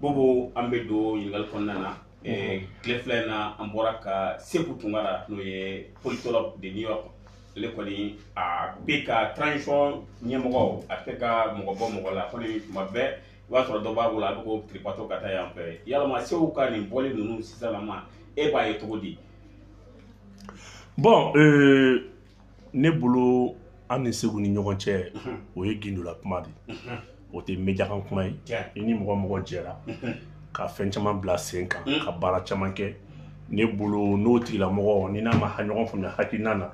Bobo, an bɛ don ɲininkali kɔnɔna na. Tile 2 in na, an bɔra ka Seku Tunkara, n'o ye politologue de New York, ale kɔni a bɛ ka transition ɲɛmɔgɔ, a tɛ ka mɔgɔ bɔ mɔgɔ la kɔni. Tuma bɛɛ i b'a sɔrɔ dɔ b'a bolo, a bɛ ko tiripatɔ ka taa yan fɛ. Yalama Seku ka nin bɔli ninnu sisan ma, e b'a ye cogo di? Bon, ne bolo, an ni Segu ni ɲɔgɔn cɛ, o ye gindola kuma de, o tɛ média kan kuma ye. I ni mɔgɔ mɔgɔ jɛra ka fɛn caman bila sen kan, ka baara caman kɛ, ne bolo, n'o tigilamɔgɔ ni n'a ma ɲɔgɔn faamuya hakilina na,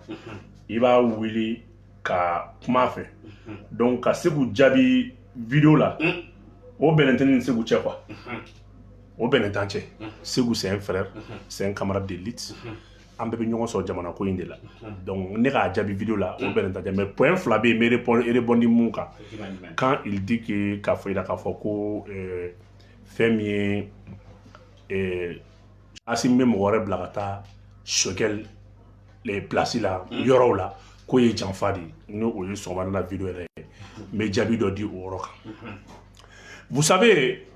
i b'a wele ka kuma fɛ. Donc ka Segu jaabi vidéo la, o bɛnnen tɛ ne ni Segu cɛ quoi, o bɛnnen t'an cɛ. Segu, c'est un frère, c'est un camarade de lutte, an bɛɛ bɛ ɲɔgɔn sɔrɔ jamana ko in de la. Donc ne k'a jaabi vidéo la, o bɛnnen t'an cɛ. Mais point fila bɛ yen, n bɛ répondre mun kan. Quand il dit que k'a fɔ yira k'a fɔ ko fɛn min ye Asimi bɛ mɔgɔ wɛrɛ bila ka taa Choguel les places la, yɔrɔw la, k'o ye janfa de ye, n'o o ye sɔgɔmada la vidéo yɛrɛ ye, n bɛ jaabi dɔ di o yɔrɔ kan. Vous savez,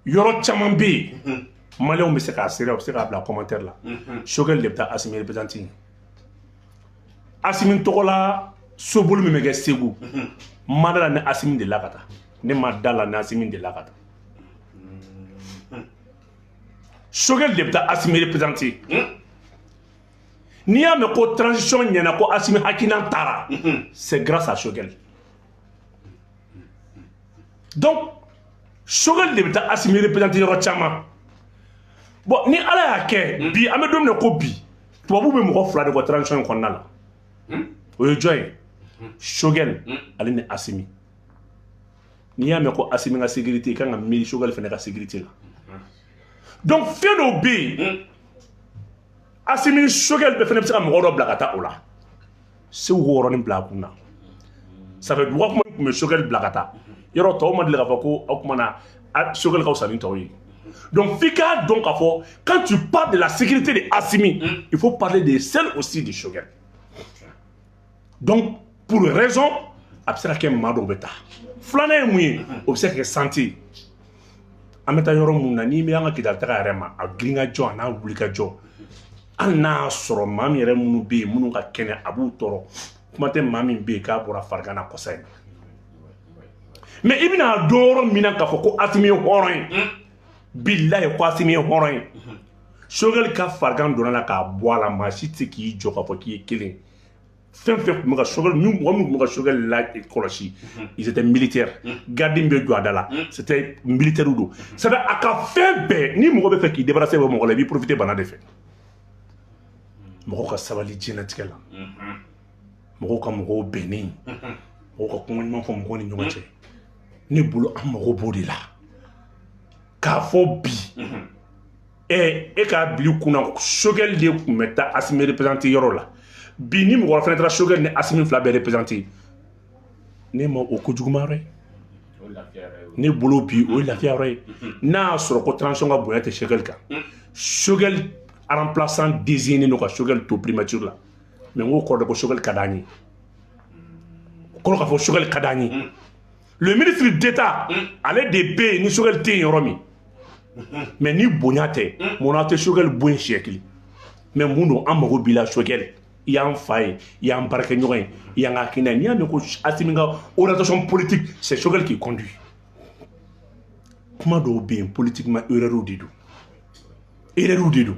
yɔrɔ caman bɛ yen, maliyɛnw bɛ se k'a seereya, u bɛ se k'a bila commentaire la, Choguel de bɛ taa Asimi représenter. Asimi tɔgɔla soboli min bɛ kɛ Segu, n ma da la ni Asimi delila ka taa, ne ma da la ni Asimi delila ka taa. Choguel de bɛ taa Asimi représenter. N'i y'a mɛn ko transition ɲɛna, ko Asimi hakilina taara, c'est grâce à Choguel. Donc Choguel de bɛ taa Asimi représenter yɔrɔ caman. Bon, ni Ala y'a kɛ bi, an bɛ don min na ko bi, tubabuw bɛ mɔgɔ fila de kɔ transition in kɔnɔna la. O ye jɔn ye? Choguel ale ni Asimi. N'i y'a mɛn ko Asimi ka sécurité, i kan ka miiri Choguel fana ka sécurité la. Donc fɛn dɔw bɛ yen, Asimi ni Choguel bɛɛ fana bɛ se ka mɔgɔ dɔ bila ka taa o la. Segu k'o yɔrɔnin bila a kun na. Ça fait duga kuma tun bɛ Choguel bila ka taa yɔrɔ tɔw ma deli k'a fɔ ko o tuma na Choguel ka fisa ni tɔw ye. Donc f'i k'a dɔn k'a fɔ, quand tu parles de la sécurité de Assimi, il faut parler de celle aussi de Choguel. Donc pour raison, a bɛ se ka kɛ maa dɔw bɛ taa. Filanan ye mun ye? O bɛ se ka kɛ santé. An bɛ taa yɔrɔ mun na, n'i bɛ an ka Kidali taga yɛrɛ ma, a girin ka jɔ, a n'a wuli ka jɔ, hali n'a y'a sɔrɔ maa min yɛrɛ minnu bɛ yen, minnu ka kɛnɛ, a b'u tɔɔrɔ. Kuma tɛ maa min bɛ yen k'a bɔra farigan na kɔsa in na. Mais i bɛna dɔn yɔrɔ min na k'a fɔ ko Asimi ye hɔrɔn ye, bilahi, ko Asimi ye hɔrɔn ye, Choguel ka farigan donna la k'a bɔ a la, maa si tɛ se k'i jɔ k'a fɔ k'i ye kelen. Fɛn fɛn tun bɛ ka Choguel, mɔgɔ min tun bɛ ka Choguel la kɔlɔsi, ils étaient militaires. Garde min bɛ jɔ a da la, c'était militaire don. C'est à dire, a ka fɛn bɛɛ, ni mɔgɔ bɛ fɛ k'i débarrasser bɔ mɔgɔ la, i b'i profiter bana de fɛ. Mɔgɔw ka sabali diɲɛlatigɛ la, mɔgɔw ka mɔgɔw bɛnnen, mɔgɔw ka kuma ɲuman fɔ mɔgɔw ni ɲɔgɔn cɛ. Ne bolo, an mago b'o de la. K'a fɔ bi, e k'a bila i kunna, Choguel de tun bɛ taa Asimi représenter yɔrɔ la. Bi, ni mɔgɔ wɛrɛ fana taara Choguel ni Asimi fila bɛɛ représenter, ne ma o kojuguman yɔrɔ ye. Ne bolo bi, o ye lafiya yɔrɔ ye. N'a y'a sɔrɔ ko transition ka bonya tɛ Choguel kan, Choguel remplaçant désigné don ka Choguel to primature la. Mais n k'o kɔrɔ de ko Choguel ka d'an ye, o kɔrɔ k'a fɔ Choguel ka d'an ye. Le ministre d'État, ale de bɛ yen ni Choguel tɛ yen yɔrɔ min. Mais ni bonya tɛ, munna tɛ Choguel bɔ yen siɲɛ kelen? Mais mun don, an mago b'i la Choguel, i y'an fa ye, i y'an baarakɛɲɔgɔn ye, i y'an ka hakilina ye. N'i y'a mɛn ko Asimi ka orientation politique, c'est Choguel qui conduit. Kuma dɔw bɛ yen, politiquement, erreur de don, erreur de don.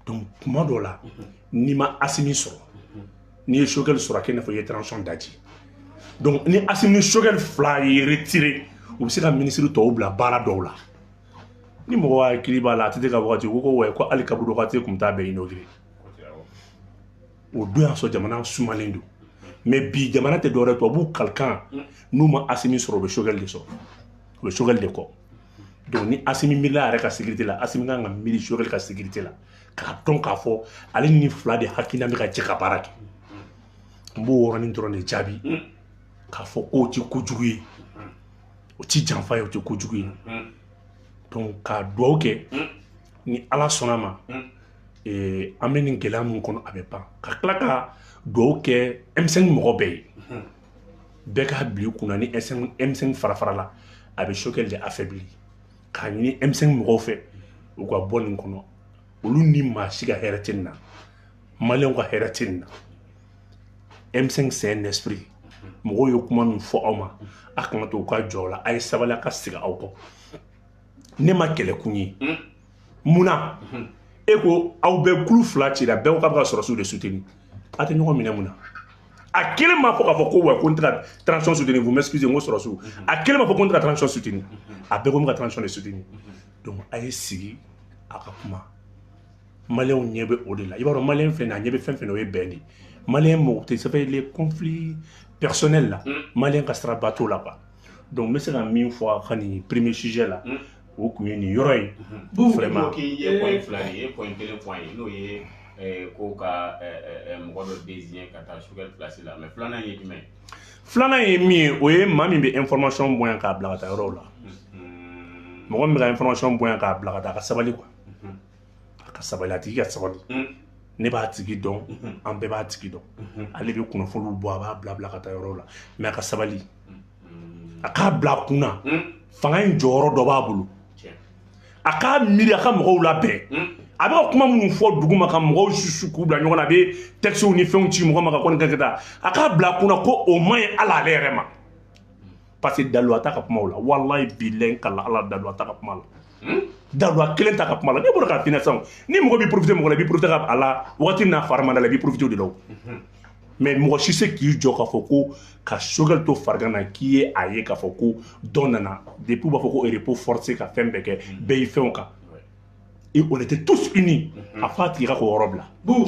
Donc kuma dɔw la, n'i ma Asimi sɔrɔ, n'i ye Choguel sɔrɔ, a kɛ i n'a fɔ i ye transition daji. Donc ni Asimi ni Choguel fila ye retiré, u bɛ se ka ministre tɔw bila baara dɔw la. Ni mɔgɔ hakili b'a la, a tɛ ka wagati ko wa ko hali kaburu wagati tun t'a bɛɛ inauguré. O don y'a sɔrɔ jamana sumalen don. Mais bi, jamana tɛ dɔwɛrɛ, tubabuw kalikan, n'u ma Asimi sɔrɔ, u bɛ Choguel de sɔrɔ, u bɛ Choguel de kɔ. Donc ni Asimi miirila yɛrɛ ka sécurité la, Asimi kan ka miiri Choguel ka sécurité la, k'a dɔn k'a fɔ ale ni fila de hakilina bɛ ka jɛ ka baara kɛ. N b'o yɔrɔnin dɔrɔn de jaabi k'a fɔ k'o ti kojugu ye, o ti janfa ye, o ti kojugu ye. Donc ka dugawu kɛ, ni Ala sɔnna ma, an bɛ nin gɛlɛya min kɔnɔ, a bɛ ban. Ka tila ka dugawu kɛ M5 mɔgɔ bɛɛ ye. Bɛɛ k'a bila i kunna, ni M5 fara farala, a bɛ Choguel de affaibli. K'a ɲini M5 mɔgɔw fɛ, u ka bɔ nin kɔnɔ. Olu ni maa si ka hɛrɛ tɛ nin na, maliyɛnw ka hɛrɛ tɛ nin na. M5, c'est un esprit. Mɔgɔw ye kuma min fɔ aw ma, a kana to u ka jɔ o la. A ye sabali, a ka segin aw kɔ. Ne ma kɛlɛkun ye. Munna e ko aw bɛɛ kulu fila cira, bɛɛ ko k'a bɛ ka sɔrɔsiw de soutenir? A tɛ ɲɔgɔn minɛ mun na? A kelen m'a fɔ k'a fɔ ko wa ko n tɛ ka transition soutenir. Vous m'excusez, n ko sɔrɔsiw, a kelen m'a fɔ ko n tɛ ka transition soutenir. A bɛɛ ko n bɛ ka transition de soutenir. Donc a ye sigi, a ka kuma. Maliyɛnw ɲɛ bɛ o de la. I b'a dɔn, maliyɛn filɛ nin ye, a ɲɛ bɛ fɛn fɛn na, o ye bɛn de ye. Maliyɛn mɔgɔ tɛ, ça fait les conflits personnels là, maliyɛn ka sira ba t'o la quoi. Donc n bɛ se ka min fɔ a ka nin premier sujet la, o kun ye nin yɔrɔ ye. Vraiment. K'i ye point fila de ye, point kelen fɔ an ye, n'o ye ko ka mɔgɔ dɔ désigner ka taa Choguel place la. Mais filanan ye jumɛn ye? Filanan ye min ye, o ye maa min bɛ information bɔ yan k'a bila ka taa yɔrɔw la. Mɔgɔ min bɛ ka information bɔ yan k'a bila ka taa, a ka sabali quoi, a ka sabali, a tigi ka sabali. Ne b'a tigi dɔn, an bɛɛ b'a tigi dɔn. Ale bɛ kunnafoniw bɔ, a b'a bila bila ka taa yɔrɔw la. Mais a ka sabali, a k'a bila a kun na, fanga in jɔyɔrɔ dɔ b'a bolo. A k'a miiri, a ka mɔgɔw labɛn. A bɛ ka kuma minnu fɔ dugu ma ka mɔgɔw susu k'u bila ɲɔgɔn na, a bɛ textes ni fɛnw ci mɔgɔ ma ka kɔni kɛ taa, a k'a bila a kunna ko o man ɲi hali ale yɛrɛ ma, parce que daluya t'a ka kumaw la. Walayi bilayi, n kala ala, daluya t'a ka kuma la, daluya kelen t'a ka kuma la. Ne bɔra k'a f'i ɲɛna sisan, ni mɔgɔ b'i profiter mɔgɔ la, i b'i profiter a la wagati min na a fari man d'a la, i b'i profiter o de la. O mais mɔgɔ si se k'i jɔ k'a fɔ ko ka Choguel to farigan na, k'i ye a ye k'a fɔ ko dɔ nana depuis u b'a fɔ ko repos forcé ka fɛn bɛɛ kɛ, bɛɛ y'i fɛnw kan, et on était tous unis. A fɔ a tigi ka k'o yɔrɔ bila. Bu,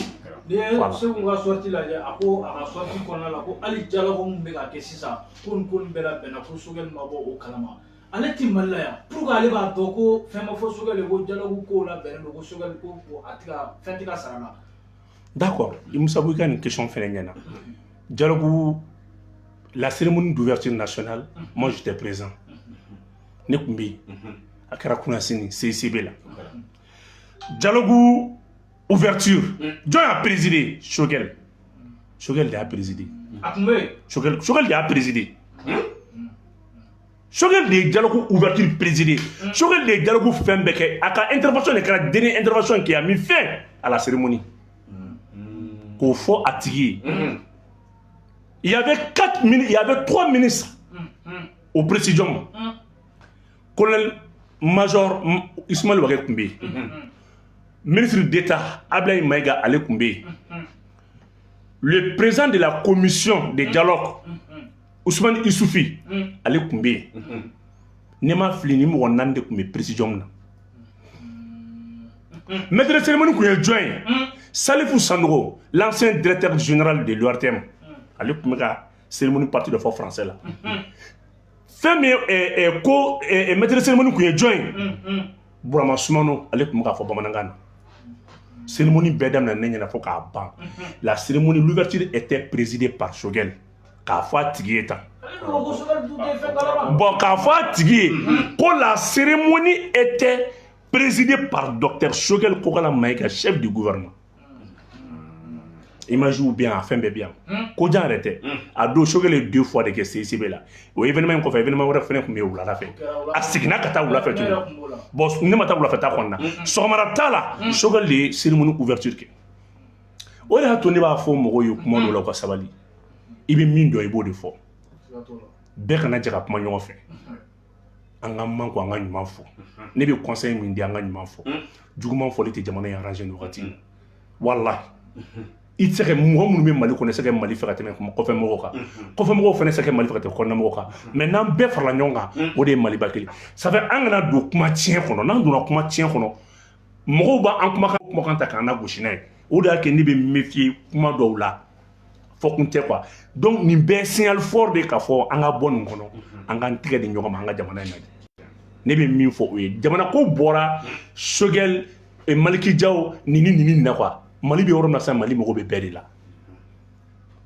n'i ye Segu ka sortie lajɛ, a ko a ka sortie kɔnɔna la ko hali dialogue min bɛ ka kɛ sisan, ko nin ko nin bɛɛ labɛnna, ko Choguel ma bɔ o kalama. Ale ti Mali la yan, pour que ale b'a dɔn ko fɛn ma fɔ Choguel ye ko dialogue kow labɛnnen don, ko Choguel ko a tɛ ka fɛn tɛ ka sara la. D'accord, Moussa, i ka nin question fɛnɛ ɲɛna. Dialogue, la cérémonie d'ouverture nationale, moi j'étais présent. Ne tun bɛ yen. A kɛra Kunasini CICB la. Dialogue ouverture, jɔn y'a présidé? Choguel. Choguel de y'a présidé. A tun bɛ yen. Choguel, Choguel de y'a présidé. Choguel de ye dialogue ouverture présidé. Choguel de ye dialogue fɛn bɛɛ kɛ. A ka intervention de kɛra dernière intervention qui a mis fin à la cérémonie. K'o fɔ a tigi ye. Il y avait quatre ministres, il y avait trois ministres au présidium. Colonel major Ismaël Wagué tun bɛ yen. Ministre d'État Ablaye Maïga, ale tun bɛ yen. Le président de la commission de dialogue, Ousmane Issoufi, ale tun bɛ yen. Ne ma fili, ni mɔgɔ naani de tun bɛ présidium na. Maître de cérémonie tun ye jɔn ye? Salifou Sanogo, l'ancien directeur général de l'ORTM. Ale tun bɛ ka cérémonie partie dɔ fɔ français la. Fɛn min ye ko maître de cérémonie tun ye jɔn ye? Burama Sumano, ale tun bɛ k'a fɔ bamanankan na. Cérémonie bɛɛ daminɛ ne ɲɛna fo k'a ban. La cérémonie, l'ouverture était présidée par Choguel. K'a fɔ a tigi ye tan. Bon, k'a fɔ a tigi ye ko la cérémonie était présidée par docteur Choguel Kokalla Maïga, chef du gouvernement. Image bɛ yan, a fɛn bɛɛ bɛ yan. Ko jan yɛrɛ tɛ. A don, Choguel ye deux fois de kɛ CICB la. O événement in kɔfɛ, événement wɛrɛ fɛnɛ tun bɛ yen wulada fɛ. A seginna ka taa wula fɛ tuguni. Bon, ne ma taa wulafɛ ta kɔnɔna na. Sɔgɔmada ta la, Choguel de ye cérémonie ouverture kɛ. O de y'a to ne b'a fɔ mɔgɔw ye kuma dɔw la, u ka sabali. I bɛ min dɔn, i b'o de fɔ. Bɛɛ kana jɛ ka kuma ɲɔgɔn fɛ. An ka man ko an ka ɲuman fɔ. Ne bɛ conseil min di, an ka ɲuman fɔ. Juguman fɔli tɛ jamana in arranger nin wagati in na. Walahi. I tɛ se ka mɔgɔ minnu bɛ Mali kɔnɔ, i tɛ se ka Mali fɛ ka tɛmɛ kɔfɛ mɔgɔw kan. Kɔfɛ mɔgɔw fana tɛ se ka Mali fɛ ka tɛmɛ kɔnɔna mɔgɔw kan. Mais n'an bɛɛ farala ɲɔgɔn kan, o de ye Maliba kelen. Ça fait an kana don kuma tiɲɛ kɔnɔ. N'an donna kuma tiɲɛ kɔnɔ, mɔgɔw b'an kumakan ta k'an lagosi n'a ye. O de y'a kɛ ne bɛ méfier kuma dɔw la. Fɔ kun tɛ quoi. Donc nin bɛɛ signal fort de k'a fɔ an ka bɔ nin kɔnɔ, an k'an tɛgɛ di ɲɔgɔn ma, an ka jamana in lajɛ. Ne bɛ min fɔ o ye, jamana ko bɔra Choguel, Malick Diaw nin ni nin ni nin na quoi. Mali bɛ yɔrɔ min na sisan, Mali mago bɛ bɛɛ de la.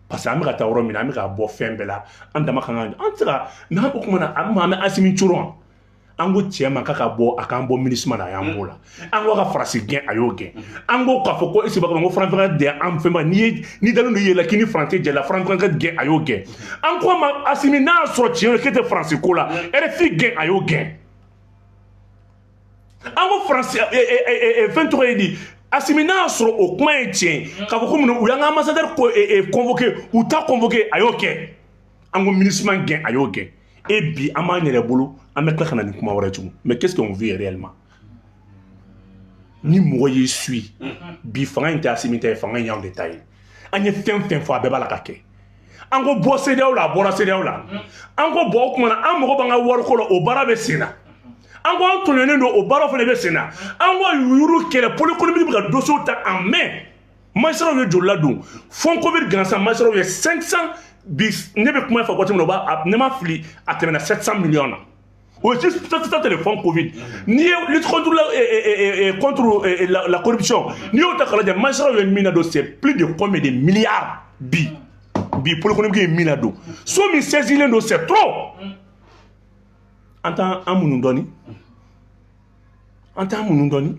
Parce que an bɛ ka taa yɔrɔ min na, an bɛ ka bɔ fɛn bɛɛ la, an dama kan ka, an tɛ se ka, mais an ko kuma na, an bɛ Asimi coron. An ko cɛ ma k'a ka bɔ, a k'an bɔ MINUSMA la, a y'an b'o la. An ko a ka Faransi gɛn, a y'o gɛn. An ko k'a fɔ ko esi ko farafinka de an fɛn ma, n'i ye n'i dalen don i yɛrɛ la k'i ni Faransi jɛla, farafinka gɛn, a y'o gɛn. An ko a ma, Asimi, n'a y'a sɔrɔ tiɲɛ k'e tɛ Faransi ko la, RFI gɛn, a y'o gɛn. An ko Faransi fɛn tɔgɔ ye di, Asimi, n'a y'a sɔrɔ o kuma ye tiɲɛ ye k'a fɔ ko mun u y'an ka ambassadeur convoqué, u t'a convoqué, a y'o kɛ. An ko MINUSMA gɛn, a y'o gɛn. Et bi an b'an yɛrɛ bolo, an bɛ tila ka na ni kuma wɛrɛ tugun. Mais qu'est-ce qu'on veut réellement? Ni mɔgɔ y'i suit bi, fanga in tɛ Asimi ta ye, fanga in y'anw de ta ye. An ye fɛn fɛn fɔ, a bɛɛ b'a la ka kɛ. An ko bɔ CEDEAO la, a bɔra CEDEAO la. An ko bɔ o kuma na, an mago b'an ka wariko la, o baara bɛ sen na. An ko an tɔɲɔnen don, o baara fana bɛ sen na. An ko yuru kɛlɛ, pôle économique bɛ ka dossier ta en main. Magistrats ye joli ladon? Fonds Covid gansan, magistrats ye 500 bi. Ne bɛ kuma fɔ waati min na, o b'a ne ma fili, a tɛmɛna 700 millions na. O ye ça, c'est le fonds Covid. N'i ye lutte contre la corruption, n'i y'o ta k'a lajɛ, magistrats ye min ladon, c'est plus de combien de milliards? Bi bi, pôle économique ye min ladon, so min saisilen don, c'est trop. An t'an an minnu dɔɔni, an t'an minnu dɔɔni,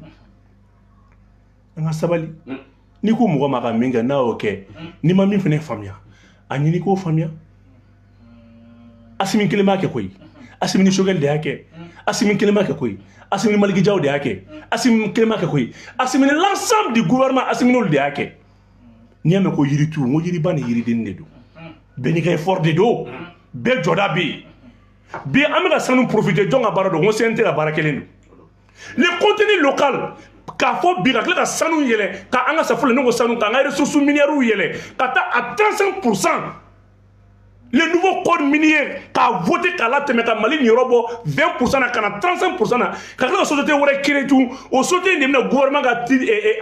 an ka sabali. N'i ko mɔgɔ ma ka min kɛ, n'a y'o kɛ, n'i ma min fana faamuya, a ɲini k'o faamuya. Asimi kelen b'a kɛ koyi, Asimi ni Choguel de y'a kɛ. Asimi kelen b'a kɛ koyi, Asimi ni Malick Diaw de y'a kɛ. Asimi kelen b'a kɛ koyi, Asimi ni l'ensemble du gouvernement, Asimi n'olu de y'a kɛ. N'i y'a mɛn ko yiritu, n ko yiriba ni yiriden de don, bɛɛ n'i ka effort de don, bɛɛ jɔda bɛ yen. Bi an bɛ ka sanu profiter, jɔn ka baara don? N ko CNT ka baara kelen don. Le contenu local, k'a fɔ bi ka tila ka sanu yɛlɛ, ka an ka safunɛ, ne ko sanu, k'an ka ressources minières yɛlɛ ka taa à 35%, le nouveau code minier k'a voté, k'a latɛmɛ, ka Mali niyɔrɔ bɔ 20% na ka na 35% na, ka tila ka société wɛrɛ créer tugun. O société in de bɛna gouvernement ka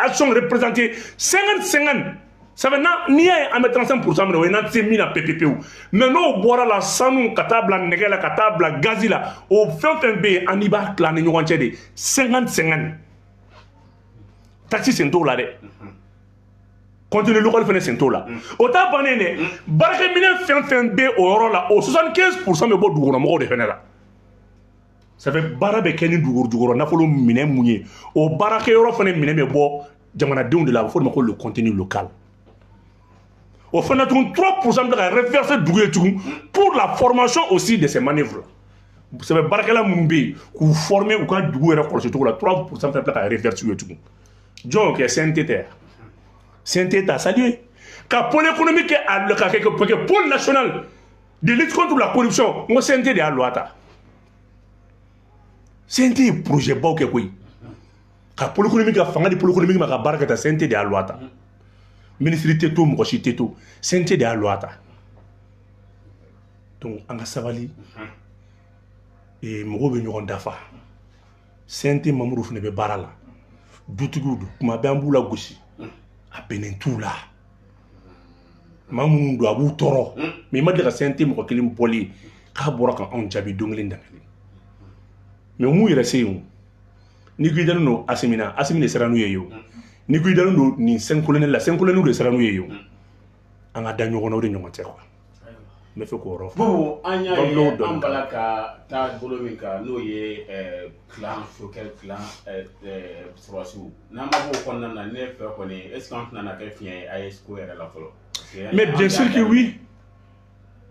action représenter 50 50. Ça fait n'i y'a ye an bɛ 35% minɛ, o ye n'an tɛ se min na pewu pewu. Mais n'o bɔra la, sanu ka taa bila nɛgɛ la, ka taa bila gazi la, o fɛn fɛn bɛ yen, an n'i b'a tila ni ɲɔgɔn cɛ de 50 50. Taxe sen t'o la dɛ, contenu local fana sen t'o la. O t'a bannen dɛ. Baarakɛminɛn fɛn fɛn bɛ o yɔrɔ la, o 75% bɛ bɔ dugukɔnɔmɔgɔw de fana la. Ça fait baara bɛ kɛ ni dugu jukɔrɔ nafolo minɛ mun ye, o baarakɛyɔrɔ fana minɛ bɛ bɔ jamanadenw de la. A bɛ fɔ o de ma ko le contenu local. O fana tugun, 3% bɛ ka reverser dugu ye tugun pour la formation aussi de ces manœuvres. Ça fait baarakɛla minnu bɛ yen, k'u former u ka dugu yɛrɛ kɔlɔsi cogo la, 3% fana bɛ ka reverser u ye tugun. Jɔn y'o kɛ? CNT tɛ yan? CNT t'a salué ka pôle économique kɛ, a ka kɛ pôle national de lutte contre la corruption. N ko CNT de y'a loi ta. CNT ye projet baw kɛ koyi, ka pôle économique, ka fanga di pôle économique ma ka baara kɛ tan. CNT de y'a loi ta. Ministre tɛ to, mɔgɔ si tɛ to, CNT de y'a loi ta. Donc an ka sabali, mɔgɔw bɛ ɲɔgɔn dafa. CNT mamuru fana bɛ baara la, dutigiw don, kuma bɛɛ an b'u la gosi, a bɛnnen t'u la. Maa minnu don, a b'u tɔɔrɔ, mais i ma deli ka CNT mɔgɔ kelen bɔlen ye k'a bɔra ka anw jaabi don kelen dan kelen. Mais u m'u yɛrɛ se yen o. N'i ko i dalen don Asimi na, Asimi de sera n'u ye o. N'i ko i dalen don nin cinq colonels la, cinq colonels de sera n'u ye o. An ka da ɲɔgɔn na, o de ɲɔgɔn tɛ quoi. N bɛ fɛ k'o yɔrɔ fɔ. Bon, an y'a ye an bala ka taa bolo min kan, n'o ye clan Choguel, clan sɔrɔsiw, n'an ma bɔ o kɔnɔna na, ne fɛ kɔni, est ce que an tɛna na kɛ fiɲɛ ye AES ko yɛrɛ la fɔlɔ? Mais bien sûr que oui.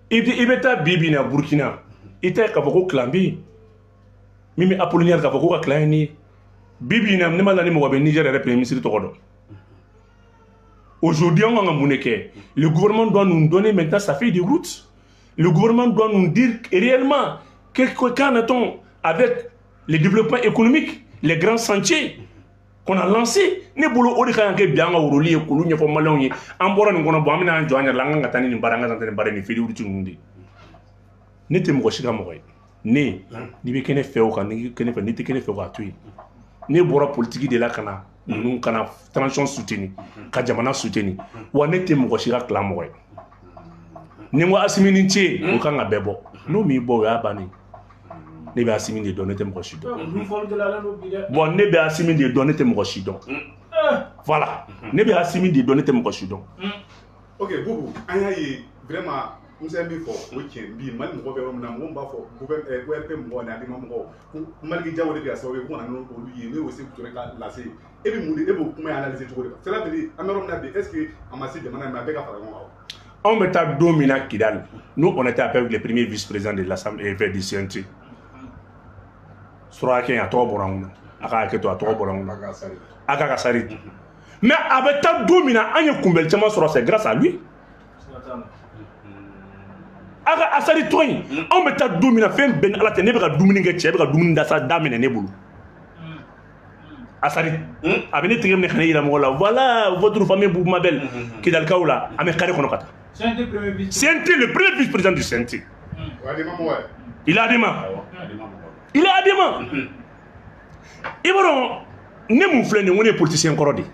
I bɛ taa bi bi in na Burukina, i t'a ye k'a fɔ ko clan bɛ yen min bɛ Apollinaire k'a fɔ ko ka clan ye nin ye. Bi bi in na, ne ma la ni mɔgɔ bɛ Niger yɛrɛ premier ministre tɔgɔ dɔn. Aujourd'hui, an kan ka mun de kɛ? Le gouvernement doit nous donner maintenant sa feuille de route. Le gouvernement doit nous dire réellement qu'en est-on avec le développement économique, les grands chantiers qu'on a lancés. Ne bolo, o de kan ka kɛ bi an ka rôle ye, k'olu ɲɛfɔ maliyɛnw ye. An bɔra nin kɔnɔ, bon, an bɛna an jɔ an yɛrɛ la, an kan ka taa ni nin baara, an kan ka taa nin baara, nin feuille de route ninnu de. Ne tɛ mɔgɔ si ka mɔgɔ ye. Ne n'i bɛ kɛ ne fɛ o kan, n'i kɛ ne fɛ, n'i tɛ kɛ ne fɛ o kan, a to yen. Ne bɔra politique de la ka na ninnu, ka na transition soutenir, ka jamana soutenir. Wa ne tɛ mɔgɔ si ka clan mɔgɔ ye. Ni n ko Asimi ni ce, o kan ka bɛɛ bɔ. N'o m'i bɔ, o y'a bannen. Ne bɛ Asimi de dɔn, ne tɛ mɔgɔ si dɔn. Bon, ne bɛ Asimi de dɔn, ne tɛ mɔgɔ si dɔn. Voilà, ne bɛ Asimi de dɔn, ne tɛ mɔgɔ si dɔn. Ok Boubou, an y'a ye vraiment Musa ye min fɔ, o tiɲɛ. Bi Mali mɔgɔ bɛ yɔrɔ min na, mɔgɔ min b'a fɔ ORP mɔgɔ ni Adema mɔgɔw ko Maliki Jawo de bɛ ka sababu ye ko ka na n'olu ye, n'o ye Seku Ture ka lase ye. E bɛ mun de, e b'o kuma in analyser cogo di? Cela veut dire an bɛ yɔrɔ min na bi, est ce que a ma se jamana in ma, a bɛɛ ka fara ɲɔgɔn kan wa? Anw bɛ taa don min na Kidal, nous, on était avec le premier vice-président de l'Assemblée du CNT. Surakɛ, a tɔgɔ bɔra an kunna, a ka hakɛ to, a tɔgɔ bɔra an kunna, a ka sari. Mais a bɛ taa don min na, an ye kunbɛli caman sɔrɔ, c'est grâce à lui. A ka asari tɔn in, anw bɛ taa don min na, fɛn bɛɛ ni Ala tɛ, ne bɛ ka dumuni kɛ, cɛ bɛ ka dumuni dasa daminɛ ne bolo. Asari a bɛ ne tigɛ minɛ ka ne yira mɔgɔ la: voilà votre famille Boubou Mabel. Kidalikaw la, an bɛ carré kɔnɔ ka taa. CNT premier vice. CNT, le premier vice-président du CNT. O Adema mɔgɔ ye. Il est Adema. Il est Adema. I b'a dɔn, ne mun filɛ nin ye, n ko ne ye politicien kɔrɔ de ye.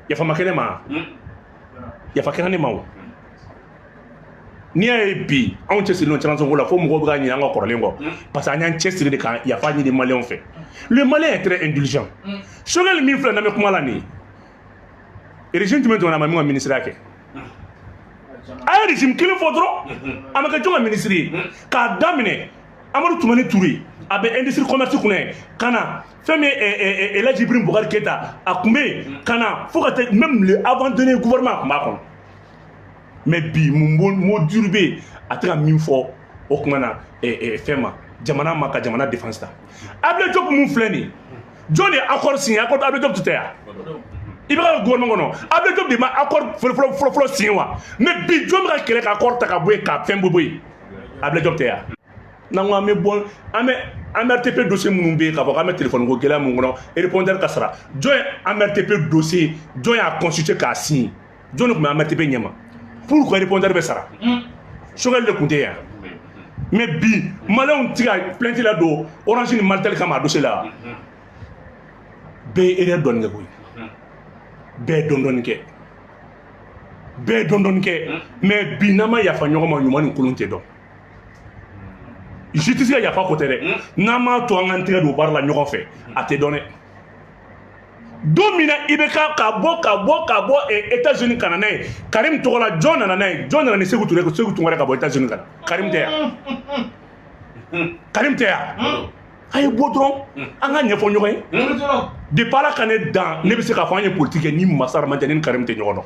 Yafa ma kɛ ne ma, yafa kɛra ne ma. O n'i y'a ye bi anw cɛsirilen don transition ko la, fo mɔgɔw bɛ ka ɲinɛ an ka kɔrɔlen kɔ, parce que an y'an cɛsiri de ka yafa ɲini Maliyɛnw fɛ. Le Malien est très indulgent. Choguel min filɛ n'an bɛ kuma la nin ye, régime jumɛn tɛmɛna, a ma min ka ministre kɛ? A ye régime kelen fɔ dɔrɔn, a ma kɛ jɔn ka ministre ye? K'a daminɛ Amadu Tumani Ture, a bɛ industrie commerce kunna yen, ka na fɛn min ye El Hadji Ibrahim Boubacar Keita, a tun bɛ yen, ka na fo ka taa même le avant dernier gouvernement, a tun b'a kɔnɔ. Mais bi, mun mot dur bɛ yen a tɛ ka min fɔ o tuma na fɛn ma, jamana ma ka jamana défense ta? Abdoulaye Diop mun filɛ nin ye, jɔn de ye accord signé? Accord Abdoulaye Diop tɛ yan, i bɛ ka gouvernement kɔnɔ, Abdoulaye Diop de ma accord fɔlɔ fɔlɔ fɔlɔ signé wa? Mais bi, jɔn bɛ ka kɛlɛ ka accord ta ka bɔ yen, ka fɛn bɔ yen? Abdoulaye Diop tɛ yan. N'an ko an bɛ bɔ, an bɛ AMRTP dossier minnu bɛ yen, k'a fɔ k'an bɛ téléphone ko gɛlɛya mun kɔnɔ, répondeur ka sara, jɔn ye AMRTP dossier, jɔn y'a constitué k'a signé? Jɔn de tun bɛ AMRTP ɲɛma pour que répondeur bɛ sara? Choguel de tun tɛ yan. Mais bi, Maliyɛnw ti ka plainte la don Orange ni Malitel kama a dossier la. Bɛɛ ye erreur dɔɔni kɛ koyi, bɛɛ ye dɔɔni dɔɔni kɛ, bɛɛ ye dɔɔni dɔɔni kɛ. Mais bi, n'an ma yafa ɲɔgɔn ma, ɲuman ni kolon tɛ dɔn. Justice ka yafa ko tɛ dɛ, n'an m'a to an k'an tɛgɛ don baara la ɲɔgɔn fɛ, a tɛ dɔn dɛ. Don min na i bɛ ka bɔ États-Unis ka na n'a ye Karim tɔgɔ la, jɔn nana n'a ye? Jɔn nana ni Seku Ture, Seku Tunkara ka bɔ États-Unis ka na? Karim tɛ yan, Karim tɛ yan. A ye bɔ dɔrɔn, an ka ɲɛfɔ ɲɔgɔn ye. Depuis Ala ka ne dan, ne bɛ se k'a fɔ an ye politique kɛ ni masa tɛ, ne ni Karim tɛ ɲɔgɔn dɔn.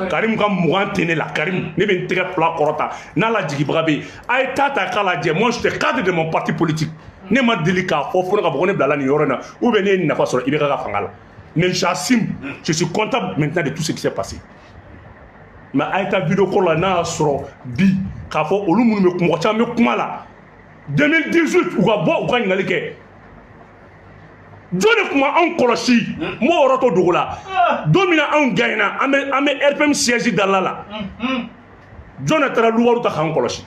Karim ka 20 tɛ ne la. Karim, ne bɛ n tɛgɛ fila kɔrɔta n'a la jigibaga bɛ yen, a ye taa ta k'a lajɛ. Moi, j'étais cadre de mon parti politique. Ne ma deli k'a fɔ fo ne ka fɔ ko ne bilala nin yɔrɔ in na, ou bien ne ye nafa sɔrɔ IBK ka fanga la. Mais j'assume, je suis comptable maintenant de tout ce qui s'est passé. Mais a ye taa vidéo kɔrɔ la, n'a y'a sɔrɔ bi k'a fɔ olu minnu bɛ, mɔgɔ caman bɛ kuma la 2018, u ka bɔ u ka ɲininkali kɛ: jɔn de tun b'anw kɔlɔsi? N b'o yɔrɔ to dogo la. Don min na anw gagnera, an bɛ RPM siège dala la, jɔn de taara luwaru ta k'an kɔlɔsi?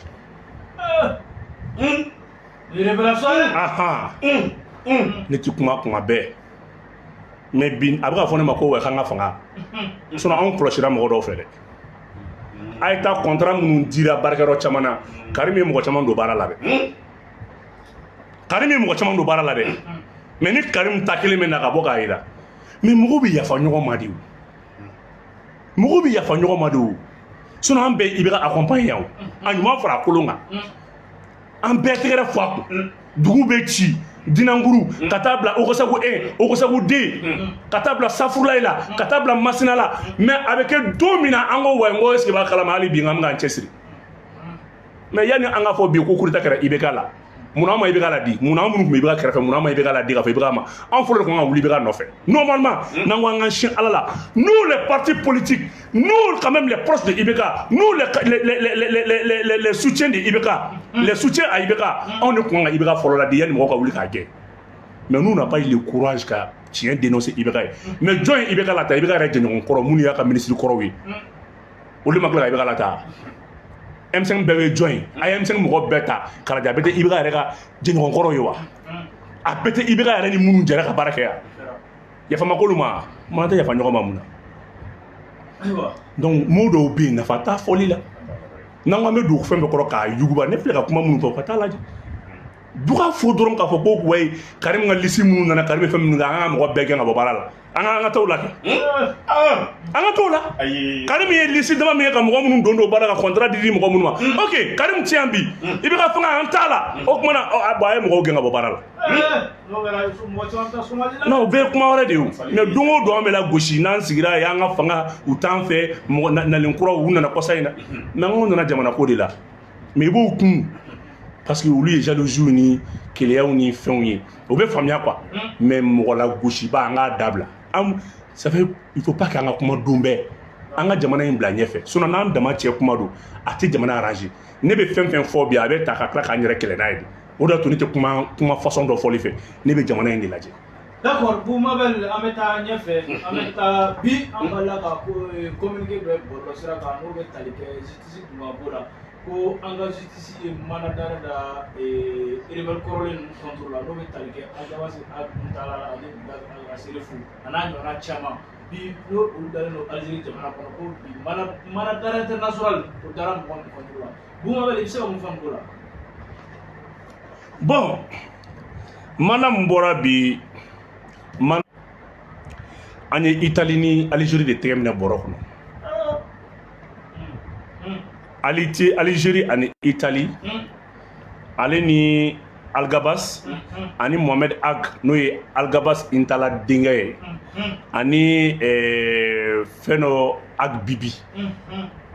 Ahan, ne ti kuma kuma bɛɛ, mais bi a bɛ ka fɔ ne ma ko wa k'an ka fanga, sinon anw kɔlɔsira mɔgɔ dɔw fɛ dɛ. A ye taa contrat minnu dira baarakɛyɔrɔ caman na, Karim ye mɔgɔ caman don baara la dɛ, Karim ye mɔgɔ caman don baara la dɛ. Mais ni Karim ta kelen bɛ na ka bɔ k'a yira, mais mɔgɔw bɛ yafa ɲɔgɔn ma de o, mɔgɔw bɛ yafa ɲɔgɔn ma de o. Sinon an bɛɛ i bɛ ka accompagner yan o, a ɲuman fara a kolon kan, an bɛɛ tɛgɛrɛ fɔ a kun. Dugu bɛ ci Dinankuru ka taa bila Ogosagu 1, Ogosagu 2, ka taa bila Safurulayi la, ka taa bila Masina la. Mais a bɛ kɛ don min na, an ko wa, n ko est ce que b'a kalama hali bi n k'an bɛ k'an cɛsiri? Mais yanni an k'a fɔ bi ko coup d'état kɛra IBK la, munna an ma IBK la di? Munna an minnu tun bɛ IBK kɛrɛfɛ, munna an ma IBK la di k'a fɔ IBK ma? An fɔlɔ de kun kan ka wuli IBK nɔfɛ normalement. N'an ko an k'an sin Ala la, nous les partis politiques, nous quand même les proches de IBK, nous les soutiens de IBK, les soutiens à IBK, anw de kun kan ka IBK fɔlɔ la di yanni mɔgɔw ka wuli k'a gɛn. Mais nous n'a pas eu le courage ka tiɲɛ dénoncer IBK ye. Mais jɔn ye IBK la ta? IBK yɛrɛ jɛɲɔgɔn kɔrɔ minnu y'a ka ministre kɔrɔw ye, olu ma tila ka IBK la ta. M5 bɛɛ bɛ jɔn ye? A ye M5 mɔgɔ bɛɛ ta k'a lajɛ, a bɛɛ tɛ IBK yɛrɛ ka jɛɲɔgɔn kɔrɔw ye wa? A bɛɛ tɛ IBK yɛrɛ ni minnu jɛra ka baara kɛ yan? Yafa ma k'olu ma, mun tɛ yafa ɲɔgɔn ma mun na? Donc mot dɔw bɛ yen, nafa t'a fɔli la. N'an ko an bɛ don fɛn bɛɛ kɔrɔ k'a yuguba, ne filɛ ka kuma minnu fɔ, ka taa lajɛ. Du ka fɔ dɔrɔn k'a fɔ ko wayi, Karim ka liste minnu nana, Karim bɛ fɛn minnu kɛ, an ka mɔgɔ bɛɛ gɛn ka bɔ baara la. An ka t'o la kɛ, an ka t'o la. Karim ye liste dama min kɛ ka mɔgɔ minnu don baara, ka contrat di mɔgɔ minnu ma, ok, Karim ti yan bi, i bɛ ka fanga, an t'a la. O tuma na, bon, a ye mɔgɔw gɛn ka bɔ baara la. Non, o bɛɛ ye kuma wɛrɛ de ye o. Mais don o don an bɛ la gosi n'an sigira yen, an ka fanga u t'an fɛ, mɔgɔ nalen kuraw u nana kɔsa in na. Mais an ko nana jamana ko de la, mais i b'o kun parce que olu ye jalousie ni keleyaw ni fɛnw ye, o bɛ faamuya quoi. Mais mɔgɔ la gosiba, an k'a dabila. An ça fait, il faut pas qu'an ka kuma don bɛɛ, an ka jamana in bila ɲɛfɛ. Sinon n'an dama cɛ kuma don, a tɛ jamana arranger. Ne bɛ fɛn fɛn fɔ bi, a bɛ ta ka tila k'an yɛrɛ kɛlɛ n'a ye de. O de y'a to ne tɛ kuma façon dɔ fɔli fɛ. Ne bɛ jamana in de lajɛ. D'accord, Boumabel, an bɛ taa ɲɛfɛ, an bɛ taa bi, an balila ka communiqué dɔ bɔlɔlɔ sira kan, n'o bɛ tali kɛ justice kunkanko la, ko an ka justice ye mandat d'arrêt da rebelle kɔrɔlen ninnu contre la, n'o bɛ tali kɛ Alghabass Ag Intalla ani Asserefou a n'a ɲɔgɔnna caman bi, n'o olu dalen don Algérie jamana kɔnɔ, ko bi mandat d'arrêt international o dara mɔgɔ min contre la. Boumabel, i bɛ se ka mun fɔ nin ko la? Bon, mandat min bɔra bi, man an ye Italie ni Algérie de tɛgɛ minɛ bɔrɔ kɔnɔ. Algérie ani Italie, ale ni Alghabass ani Mohamed Ag, n'o ye Alghabass Intalla denkɛ ye, ani fɛn dɔ Ag Bibi,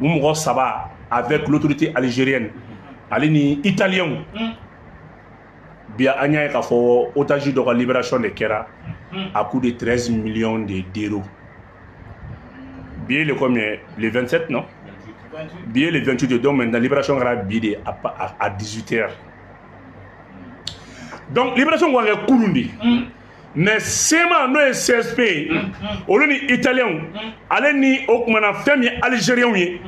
u mɔgɔ saba avec l'autorité algérienne ale ni italienw. Bi an y'a ye k'a fɔ otage dɔ ka libération de kɛra à coût de 13 millions d'euros. Bi ye le combien? Le 27, non? Bi ye le 28. Donc maintenant libération kɛra bi de à 18 heures. Donc libération kan ka kɛ kunun de, mais CMA, n'o ye CSP ye, olu ni italienw ale ni o kumana fɛn min ye algérienw ye,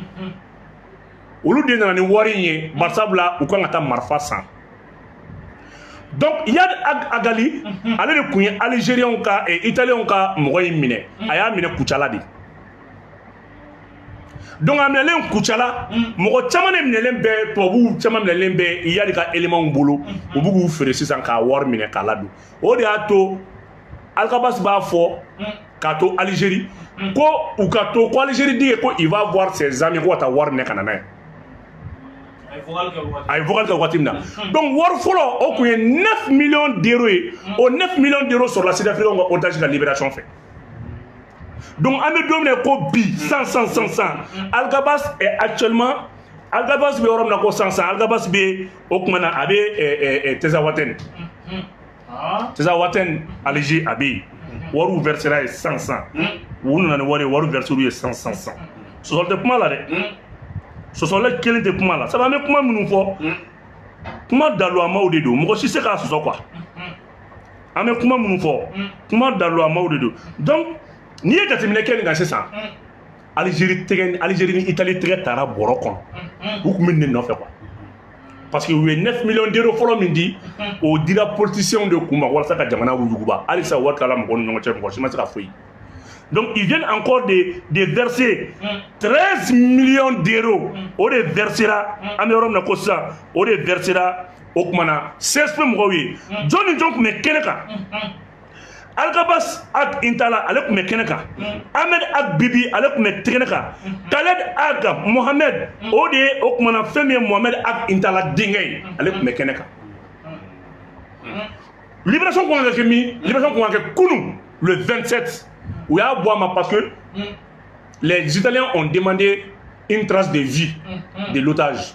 olu de nana ni wari in ye, barisabula u kan ka taa marifa san. Donc Iyad Ag Agali, ale de tun ye algérienw ka italienw ka mɔgɔ in minɛ. A y'a minɛ Kucala de. Donc a minɛlen Kucala, mɔgɔ caman de minɛlen bɛ, tubabuw caman minɛlen bɛ Iyad ka éléments bolo, u b'u k'u feere sisan k'a wari minɛ k'a ladon. O de y'a to Alghabass b'a fɔ k'a to Algérie ko u ka to ko Algérie dit ko il va voir ses amis, ko ka taa wari minɛ ka na n'a ye. A ye vocal kɛ waati min na, donc wari fɔlɔ o tun ye 9 millions d'euros ye. O 9 millions d'euros sɔrɔla Sud-Africains ka otage ka libération fɛ. Donc an bɛ don min na ko bi, san san san san, Alghabass est actuellement, Alghabass bɛ yɔrɔ min na ko san san, Alghabass bɛ o tuma na a bɛ Tinzaouatène, Tinzaouatène, Alger, a bɛ yen. Wariw versera ye san san, u nana ni wari ye, wari versé ye san san san. Sɔsɔli tɛ kuma la dɛ, sɔsɔlɛ kelen tɛ kuma la. Sabu an bɛ kuma minnu fɔ, kuma daluwamaw de don, mɔgɔ si se k'a sɔsɔ quoi. An bɛ kuma minnu fɔ, kuma daluwamaw de don. Donc n'i ye jateminɛ kɛ nin kan sisan, Algérie tɛgɛ, Algérie ni Italie tɛgɛ taara bɔrɔ kɔnɔ, u tun bɛ nin de nɔfɛ quoi, parce que u ye 9 millions d'euros fɔlɔ min di, o dira politiciens de kun ma walasa ka jamana yuguba. Halisa wari tilala mɔgɔw ni ɲɔgɔn cɛ, mɔgɔ si ma se ka foyi. Donc ils viennent encore de verser 13 millions d'euros. O de versera, an bɛ yɔrɔ min na ko sisan, o de versera o tuma na CSP mɔgɔw ye. Jɔn ni jɔn tun bɛ kɛnɛ kan? Alghabass Ag Intalla, ale tun bɛ kɛnɛ kan. Ahmed Ag Bibi, ale tun bɛ kɛnɛ kan. Khaled Ag Mohamed, o de ye o tuma na fɛn min ye Mohamed Ag Intalla denkɛ ye, ale tun bɛ kɛnɛ kan. Libération kun kan ka kɛ min? Libération kun kan ka kɛ kunun le 27. U y'a bɔ a ma parce que les Italiens ont demandé une trace de vie de l'otage.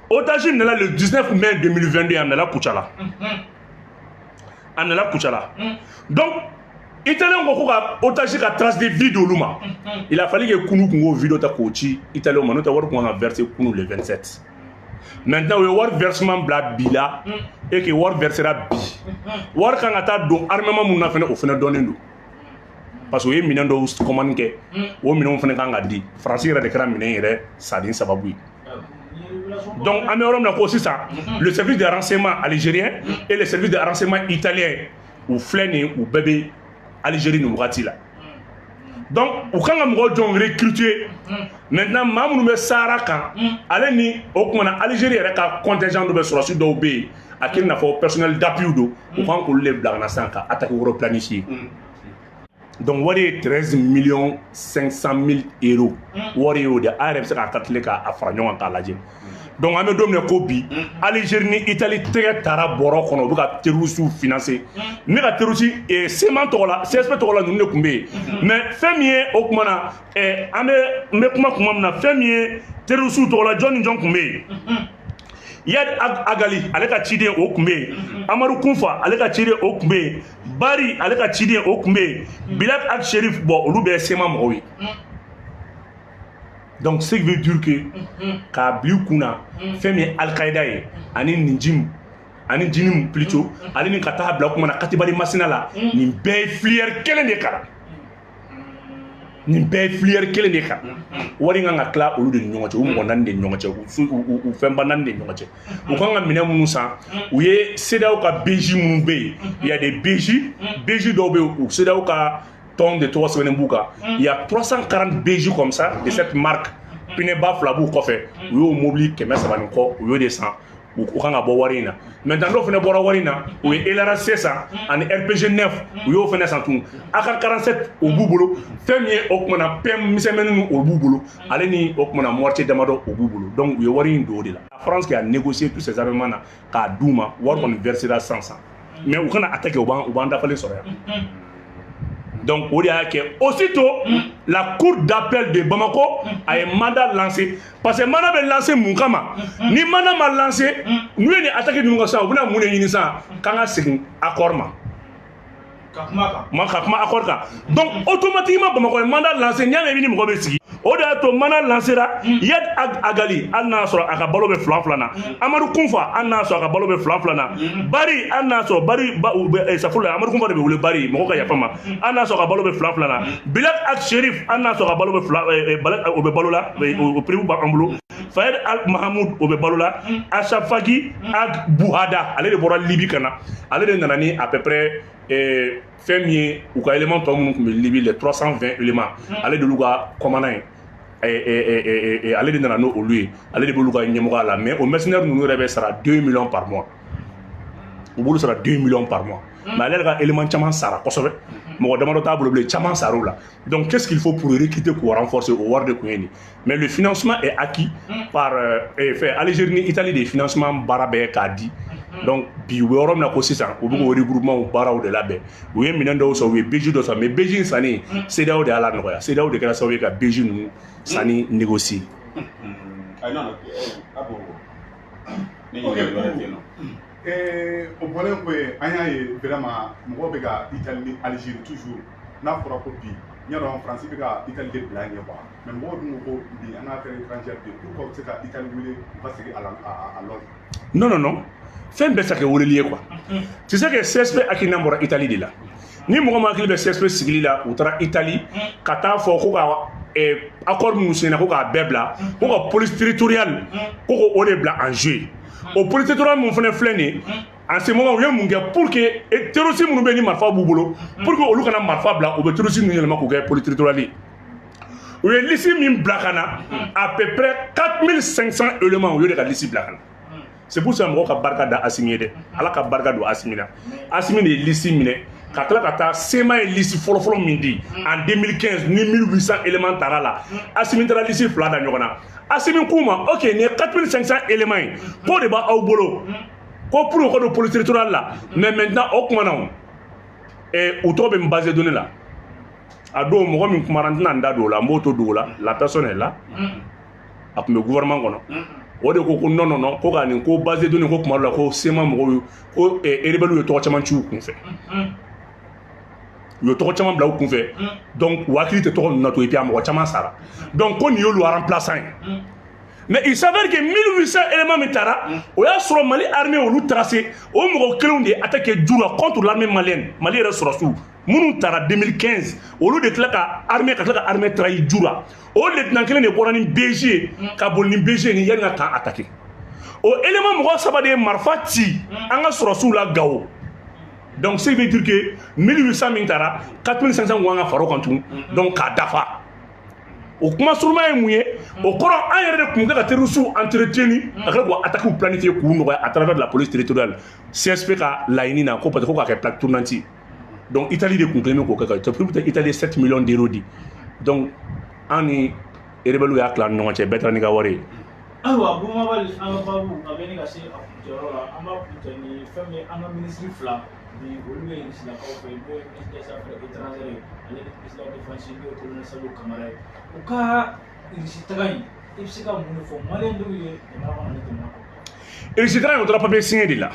Otage minɛla le 19 mai 2022, a minɛla Kucala, a minɛla Kucala. Donc italien ko ka otage ka trace de vie d'olu ma. Il a fallu que kunu kun k'o vidéo ta k'o ci italien ma, n'o tɛ wari kun kan ka verser kunu le 27. Maintenant u ye wari versement bila bi la et que wari versera bi. Wari kan ka taa don armement mun na fɛnɛ, o fɛnɛ dɔnnen don, parce que u ye minɛn dɔw commande kɛ, o minɛnw fɛnɛ kan ka di. Faransi yɛrɛ de kɛra minɛn yɛrɛ sanni sababu ye. Donc an bɛ yɔrɔ min na ko sisan, le service de renseignement algérien et le service de renseignement italien, u filɛ nin ye, u bɛɛ bɛ Algérie nin wagati la. Donc u kan ka mɔgɔ jɔn recruter maintenant? Maa minnu bɛ Sahara kan, ale ni o kumana Algérie yɛrɛ ka contingent dɔ bɛ, sɔrɔsi dɔw bɛ yen. A kɛ i n'a fɔ personnel d'appui don, u kan k'olu de bila ka na sisan ka attaque wɛrɛ planifier. Donc wari ye 13 millions 500 mille euros wari y'o de, a yɛrɛ bɛ se k'a calculer k'a fara ɲɔgɔn kan k'a lajɛ. Donc an bɛ don min na ko bi, Algérie ni Italie tɛgɛ taara bɔrɔ kɔnɔ, u bɛ ka terroristes financer. Ne ka terroriste CMA tɔgɔ la, CSP tɔgɔ la, ninnu de tun bɛ yen. Mais fɛn min ye o tuma na, an bɛ n bɛ kuma min na, fɛn min ye terroristes tɔgɔ la, jɔn ni jɔn tun bɛ yen? Iyad Ag Ghali, ale ka ciden, o tun bɛ yen. Amadu Kunfa, ale ka ciden, o tun bɛ yen. Bari, ale ka ciden, o tun bɛ yen. Bilal Ag Sherif, bon, olu bɛɛ ye CMA mɔgɔw ye. Donc ce qui veut dire que k'a bila i kun na, fɛn min ye Al-Qaïda ye ani Nijim ani Jinim plutôt, ale ni ka taa bila kuma na Katibali Masina la, nin bɛɛ ye filière kelen de kalan, nin bɛɛ ye filière kelen de kan. Wari kan ka tila olu de ni ɲɔgɔn cɛ, u mɔgɔ naani de ni ɲɔgɔn cɛ, u fɛnba naani de ni ɲɔgɔn cɛ. U kan ka minɛn minnu san, u ye CEDEAO ka BJ minnu bɛ yen, il y a des BJ, BJ dɔw bɛ yen, u CEDEAO ka tɔn de tɔgɔ sɛbɛnnen b'u kan. Il y a 340 BJ comme ça de cette marque, pinɛba fila b'u kɔfɛ. U y'o mobili 300 ni kɔ, u y'o de san. U kan ka bɔ wari in na. Maintenant dɔw fana bɔra wari in na, u ye LRC san ani RPG 9, u y'o fana san tun. AK 47, o b'u bolo. Fɛn min ye o kumana pɛn misɛnmaninw, o b'u bolo, ale ni o kumana mortier damadɔ, o b'u bolo. Donc u ye wari in don o de la. La France qui a négocié tous ces armements na k'a d'u ma, wari kɔni versera sisan sisan, mais u kana attaquer, u b'an dafalen sɔrɔ yan. Donc o de y'a kɛ aussitôt la cour d'appel de Bamako a ye mandat lancé, parce que mandat bɛ lancé mun kama? Ni mandat ma lancé, n'u ye nin attaque ninnu kɛ sisan, u bɛna mun de ɲini sisan? K'an ka segin accord ma. Ka kuma kan. Ma ka kuma accord kan. Donc automatiquement Bamakɔ ye mandat lancé. N'i y'a mɛn i ni mɔgɔ bɛ sigi, o de y'a to mandat lancera. Iyad Ag Ghali, hali n'a sɔrɔ a ka balo bɛ fila fila na. Amadu Kunfa, hali n'a sɔrɔ a ka balo bɛ fila fila na. Bari, hali n'a sɔrɔ Bari ba u bɛ safurula, Amadu Kunfa de bɛ wele Bari, mɔgɔ ka yafa ma, hali n'a sɔrɔ a ka balo bɛ fila fila na. Bilal Ag Sherif, hali n'a sɔrɔ a ka balo bɛ fila o bɛ balo la, o prix b'an bolo. Fayed Al Mahamoud, o bɛ balo la. Achafagi Ag Buhada, ale de bɔra Libi ka na, ale de nana ni à peu près fɛn min ye u ka élément tɔ minnu tun bɛ Libi, les 320 éléments, ale de y'olu ka commandant ye, ale de nana n'olu ye, ale de b'olu ka ɲɛmɔgɔya la. Mais o mercenaires ninnu yɛrɛ bɛ sara 2 millions par mois, u b'olu sara 2 millions par mois. Mais ale yɛrɛ ka élément caman sara kosɛbɛ, mɔgɔ damadɔ t'a bolo bilen, caman sara o la. Donc qu'est-ce qu'il faut pour recruter, k'u renforcer? O wari de tun ye nin. Mais le financement est acquis par fɛn Algérie ni Italie de ye financement baara bɛɛ k'a di. Donc bi u bɛ yɔrɔ min na ko sisan, u bɛ k'o regroupement baaraw de labɛn. U ye minɛn dɔw san, u ye BJ dɔ san, mais BJ in sanni, CEDEAO de y'a la nɔgɔya. CEDEAO de kɛra sababu ye ka BJ ninnu sanni négocier. Ayi, non, abo ne Ok, ɲininkali wɛrɛ tɛ yen nɔ. O bɔlen kɔ yen, an y'a ye vraiment mɔgɔw bɛ ka Italie ni Algérie toujours, n'a fɔra ko bi n y'a dɔn Faransi bɛ ka Italie de bila ɲɛ quoi, mais mɔgɔw dun ko ko bi an ka affaire étrangère de, pourquoi u bɛ se ka Italie wele u ka segin à l'ordre? Non, non, non, fɛn bɛɛ tɛ kɛ weleli ye quoi. Tu sais que CSP hakilina bɔra Italie de la. Ni mɔgɔ min hakili bɛ CSP sigili la, u taara Italie ka taa fɔ ko ka accord minnu signé, ko k'a bɛɛ bila, ko ka police territoriale, ko k'o de bila en jeu. O police territoriale mun fana filɛ nin ye en ce moment, u ye mun kɛ pour que terroriste minnu bɛ yen ni marifa b'u bolo, pour que olu kana marifa bila, u bɛ terroriste ninnu yɛlɛma k'u kɛ police territoriale ye. U ye liste min bila ka na, à peu près 4500 éléments, u y'o de ka liste bila ka na. C'est pour ça mɔgɔw ka barika da Asimi ye dɛ, Ala ka barika don Asimi na. Asimi de ye liste minɛ ka tila ka taa. CMA ye liste fɔlɔfɔlɔ min di en 2015 ni 1800 éléments taara la, Asimi taara liste fila da ɲɔgɔn na. Asimi k'u ma: ok, nin ye 4500 éléments ye, k'o de b'aw bolo ko pour o ka don police territoriale la. Mais maintenant o kuma na, o u tɔgɔ bɛ n base données la. A don mɔgɔ min kumara, n tɛna n da don o la, n b'o to dogo la. La personne est là, a tun bɛ gouvernement kɔnɔ, o de ko ko non, non, non, ko ka nin ko base données, ko kuma dɔ la ko CMA mɔgɔw ko rebelle ye tɔgɔ caman ci u kun fɛ, u ye tɔgɔ caman bila u kun fɛ, donc u hakili tɛ tɔgɔ ninnu na to, et puis a mɔgɔ caman sara. Donc ko nin y'olu remplaçant ye. Mais il s'avère que 1800 éléments min taara, o y'a sɔrɔ Mali armée olu tracé, o mɔgɔ kelenw de ye attaqué Djoura contre l'armée malienne. Mali yɛrɛ sɔrɔsiw minnu taara 2015, olu de tila ka armée, ka tila ka armée trahi Djoura. O lieutenant kelen de bɔra ni BG ye ka boli ni BG ni yanni ka camp attaqué. O élément mɔgɔ saba de ye marifa ci an ka sɔrɔsiw la Gawo. Donc ce qui veut dire que 1800 min taara, 4500 kun kan ka fara o kan tugun, donc k'a dafa. O kuma suruma ye mun ye? O kɔrɔ, an yɛrɛ de tun bɛ ka terroristes entretenir ka tila k'u attaques planifier k'u nɔgɔya à travers la police territoriale. CSP ka laɲini na ko parce que ko k'a kɛ plaque tournante. Donc Italie de tun kɛlen bɛ k'o kɛ ka peut-être Italie ye 7 millions d'euros di. Donc an ni rebelles y'a tila ni ɲɔgɔn cɛ, bɛɛ taara n'i ka wari ye. Ayiwa, Bumabali, an ka baabu a bɛ ne ka se a kuncɛyɔrɔ la. An b'a kuncɛ ni fɛn min ye, an ka minisiri fila bi, olu bɛ Irisilakaw fɛ, n'o ye ministre des Affaires étrangères ye, ale ni ministre de la Défense, n'o ye colonel Sadio Kamara ye. U ka Irisi taga in, i bɛ se ka mun de fɔ maliyɛndenw ye jamana kɔnɔ ani jamana kɔ? Irisi taga in, o tora papier signé de la.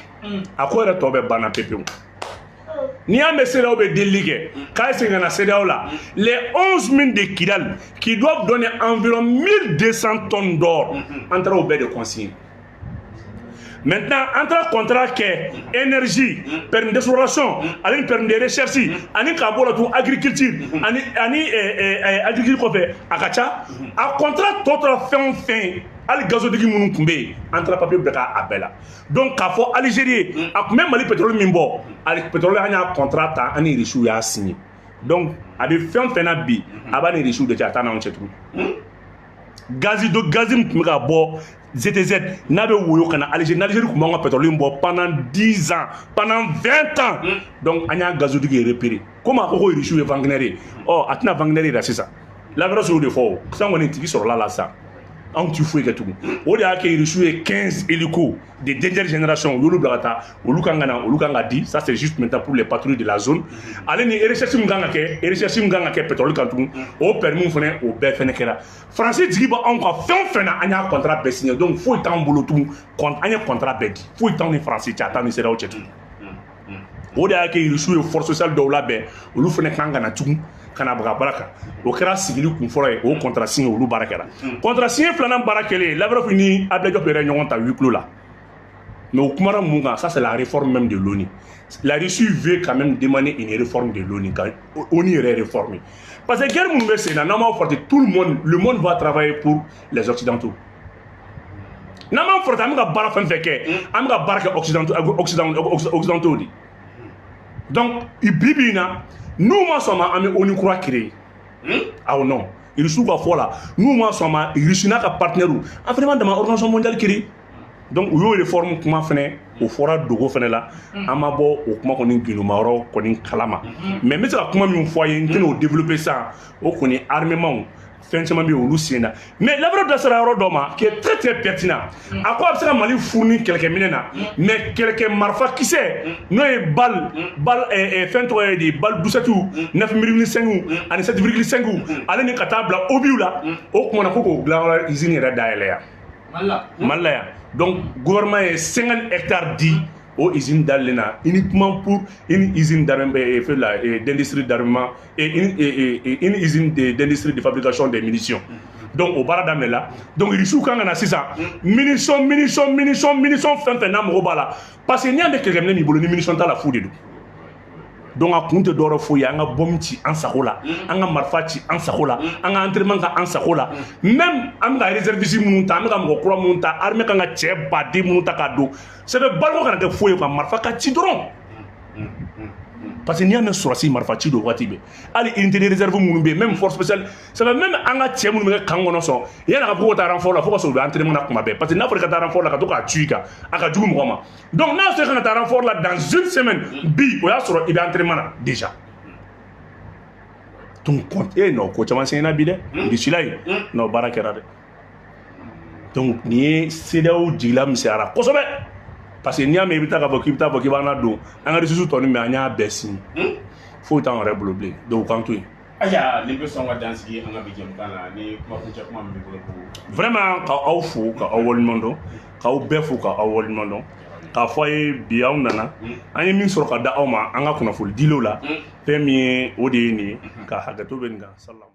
A ko yɛrɛ tɔ bɛɛ banna pepewu. N'i y'a mɛn CEDEAO bɛ delili kɛ k'a ye segin ka na CEDEAO la, les 11 mines de Kidal qui doivent donner environ 1200 tonnes d'or, an taara o bɛɛ de consigner. Maintenant, an taara contrat kɛ énergie, permis d'exploration ani permis de recherche, ani k'a bɔ la tun agriculture, ani agriculture kɔfɛ, a ka ca. A contrat tɔ tora fɛn o fɛn ye, hali gazoduc minnu tun bɛ yen, an taara papier bila k'a bɛɛ la. Donc k'a fɔ Algérie ye, a tun bɛ Mali pétrole min bɔ, ali pétrole, an y'a contrat ta, an ni Irisiw y'a signé. Donc a bɛ fɛn o fɛn na bi, a b'a ni Irisiw de cɛ, a t'a n'anw cɛ tugun. Gazi do, gazi min tun bɛ ka bɔ GTZ n'a bɛ woyo ka na Algérie, n'Algérie tun b'an ka pétrole in bɔ pendant 10 ans, pendant 20 ans. Donc an y'a gazoduc repéré. Komi a ko ko Irisiw ye Wagner ye, ɔ a tɛna Wagner yira sisan. Lavrov y'o de fɔ. O sisan kɔni, tigi sɔrɔla la sisan, anw ti foyi kɛ tugun. O de y'a kɛ Irisiw ye 15 hélicos de dernière génération, u y'olu bila ka taa, olu kan ka na, olu kan ka di. Ça, c'est juste maintenant pour les patrouilles de la zone. Ale ni recherche min kan ka kɛ, recherche min kan ka kɛ pétrole kan tugun, o permis fɛnɛ, o bɛɛ fɛnɛ kɛra. Faransi jigi bɛ anw kan fɛn o fɛn na, an y'a contrat bɛɛ signé. Donc foyi t'anw bolo tugun, an ye contrat bɛɛ di, foyi t'anw ni Faransi cɛ, a t'anw ni CEDEAO cɛ tugun. O de y'a kɛ Irisiw ye force spéciale dɔw labɛn, olu fɛnɛ kan ka na tugun ka na baga baara kan. O kɛra sigili kun fɔlɔ ye, o contrat signé, olu baara kɛra. Contrat signé filanan baara kɛlen, Lavrov ni Abdoulaye Diop yɛrɛ ɲɔgɔn ta huis clos la. Mais o kumara mun kan? Ça, c'est la réforme même de l'ONU. La Russie veut quand même demander une réforme de l'ONU, ka ONU yɛrɛ réformer, parce que guerre minnu bɛ sen na, n'an m'aw farati, tout le monde, le monde va travailler pour les Occidentaux. N'an m'an farati, an bɛ ka baara fɛn fɛn kɛ, an bɛ ka baara kɛ occidentaux, occidentaux, occidentaux de. Donc bi bi in na, n'u ma sɔn ma, an bɛ ONU kura créer. Awɔ, non, Irisiw ka fɔ la, n'u ma sɔn ma, Irisi n'a ka partenaire, an fana b'an dama organisation mondiale créer. Donc u y'o réforme kuma fɛnɛ, o fɔra dogo fɛnɛ la. An ma bɔ o kuma kɔni gindoma yɔrɔ kɔni kalama. Mais n bɛ se ka kuma min fɔ a ye, n tɛna o développer sisan. O kɔni, armement, fɛn caman bɛ yen, olu sen na. Mais Lavrov da sera yɔrɔ dɔ ma qui est très très pertinent. A ko a bɛ se ka Mali fournir kɛlɛkɛminɛ na, mais kɛlɛkɛ marifa kisɛ, n'o ye balle fɛn tɔgɔ ye di, balle 17, 9,5 ani 7,5, ale ni ka taa bila obus la, o kumana ko k'o dilan yɔrɔ usine yɛrɛ dayɛlɛ yan. Mali la. Mali la yan. Donc gouvernement ye 50 hectares di o usine dalen na, uniquement pour une usine d'armement, fait la d'industrie d'armement et une usine d'industrie de fabrication des munitions. Donc o baara daminɛ la. Donc Irisiw kan ka na sisan, munition, munition, munition, munition, fɛn fɛn n'a mago b'a la, parce que n'i y'a mɛn kɛlɛkɛminɛ b'i bolo ni munition t'a la, fu de don. Donc a kun tɛ dɔwɛrɛ foyi ye, an ka bombe ci an sago la, an ka marifa ci an sago la, an ka entraînement kɛ an sago la. Même an bɛ ka réserviste minnu ta, an bɛ ka mɔgɔ kura minnu ta, armée kan ka cɛ baden minnu ta k'a don sɛbɛn baliko kana kɛ foyi ye quoi, marifa ka ci dɔrɔn. Parce que n'i y'a mɛn sɔrɔsi, marifa ci don waati bɛɛ. Hali unité de réserve minnu bɛ yen, même force spéciale, ça fait même an ka cɛ minnu bɛ kɛ camp kɔnɔ sɔn, yanni a ka fɔ ko taa renfort la, fo ka sɔrɔ u bɛ entraînement na kuma bɛɛ. Parce que n'a fɔra i ka taa renfort la, ka to k'a ci i kan, a ka jugu mɔgɔ ma. Donc n'a sɔrɔ i kan ka taa renfort la dans une semaine bi, o y'a sɔrɔ i bɛ entraînement na déjà. Donc eh non, ko caman sɛgɛnna bi dɛ. Irisila ye non, baara kɛra dɛ. Donc nin ye CEDEAO jigila misɛnyara kosɛbɛ, parce que n'i y'a mɛn i bɛ taa k'a fɔ k'i bɛ taa fɔ k'i b'an ladon an ka ressources tɔ nin, mais an y'a bɛɛ signé, foyi t'anw yɛrɛ bolo bilen. Donc k'an to yen. Ayiwa, nin bɛ sɔn ka dan sigi an ka bi jɛmukan na. Ni kuma kuncɛ kuma min b'i bolo ko? Vraiment, ka aw fo, ka aw waleɲuman dɔn, k'aw bɛɛ fo, ka aw waleɲuman dɔn, k'a fɔ a ye bi aw nana, an ye min sɔrɔ ka da aw ma an ka kunnafoni dilenw la, fɛn min ye, o de ye nin ye. Ka hakɛto bɛ nin kan. Salam.